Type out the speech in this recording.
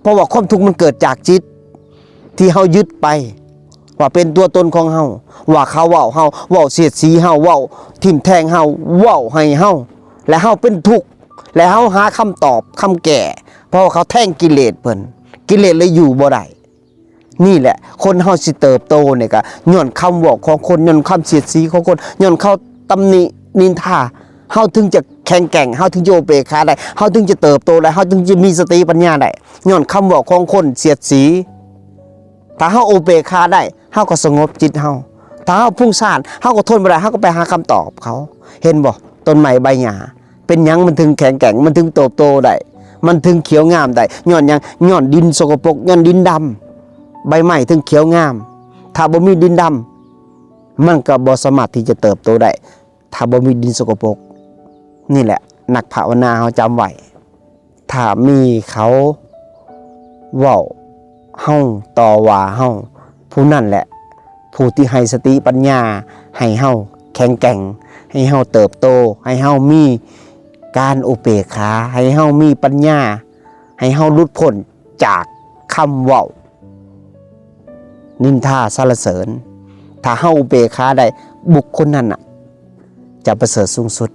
ພາະວ່າຄວາມທຸກມັນເກີດຈາກຈິດ ທີ່ເຮົາຍຶດໄປ ວ່າເປັນຕົວຕົນຂອງເຮົາ ວ່າເຂົາເວົ້າເຮົາ ເວົ້າສຽດສີເຮົາ ເວົ້າຖິ້ມແທງເຮົາ ເວົ້າໃຫ້ເຮົາ ແລະເຮົາເປັນທຸກ ແລະເຮົາຫາຄຳຕອບ ຄຳແກ້ ເພາະວ່າເຂົາແທງກິເລດເພິ່ນ ກິເລດເລີຍຢູ່ບໍ່ໄດ້. ນີ້ແຫຼະ ຄົນເຮົາຊິເຕີບໂຕນີ້ກະຍ້ອນຄຳເວົ້າຂອງຄົນ ຍ້ອນຄຳສຽດສີຂອງຄົນ ຍ້ອນເຂົາຕຳໜິນິນທາ ເຮົາເຖິງຈະແຂງແກ່ງ ເຮົາເຖິງຈະອຸເບກຂາໄດ້ ເຮົາເຖິງຈະເຕີບໂຕໄດ້ ເຮົາເຖິງຈະມີສະຕິປັນຍາໄດ້ ຍ້ອນຄຳເວົ້າຂອງຄົນສຽດສີ. ຖ້າເຮົາອຸເບກຂາໄດ້ ເຮົາກໍສະຫງົບຈິດເຮົາ ຖ້າເຮົາຟຸ້ງຊານ ເຮົາກໍທົນບໍ່ໄດ້ ເຮົາກໍໄປຫາຄຳຕອບເຂົາ. ເຫັນບໍ່? ຕົ້ນໄມ້ໃບຫຍ້າ ເປັນຫຍັງມັນເຖິງແຂງແກ່ງ ມັນເຖິງເຕີບໂຕໄດ້ ມັນເຖິງຂຽວງາມໄດ້ ຍ້ອນຫຍັງ? ຍ້ອນດິນສົກກະປົກ ຍ້ອນດິນດຳ ໃບໄມ້ເຖິງຂຽວງາມ. ຖ້າບໍ່ມີດິນດຳ ມັນກໍບໍ່ສາມາດທີ່ຈະເຕີບໂຕໄດ້ ຖ້າບໍ່ມີດິນສົກກະປົກ. ນີ້ແຫຼະ ນັກພາວະນາເຮົາຈຳໄວ້ ຖ້າມີເຂົາເວົ້າເຮົາ ຕໍ່ວ່າເຮົາ ຜູ້ນັ້ນແຫຼະ ຜູ້ທີ່ໃຫ້ສະຕິປັນຍາໃຫ້ເຮົາແຂງແກ່ງ ໃຫ້ເຮົາເຕີບໂຕ ໃຫ້ເຮົາມີການອຸເບກຂາ ໃຫ້ເຮົາມີປັນຍາ ໃຫ້ເຮົາຫຼຸດພົ້ນຈາກຄຳເວົ້ານິນທາສັນລະເສີນ. ຖ້າເຮົາອຸເບກຂາໄດ້ ບຸກຄົນນັ້ນນະຈະປະເສີດສູງສຸດ.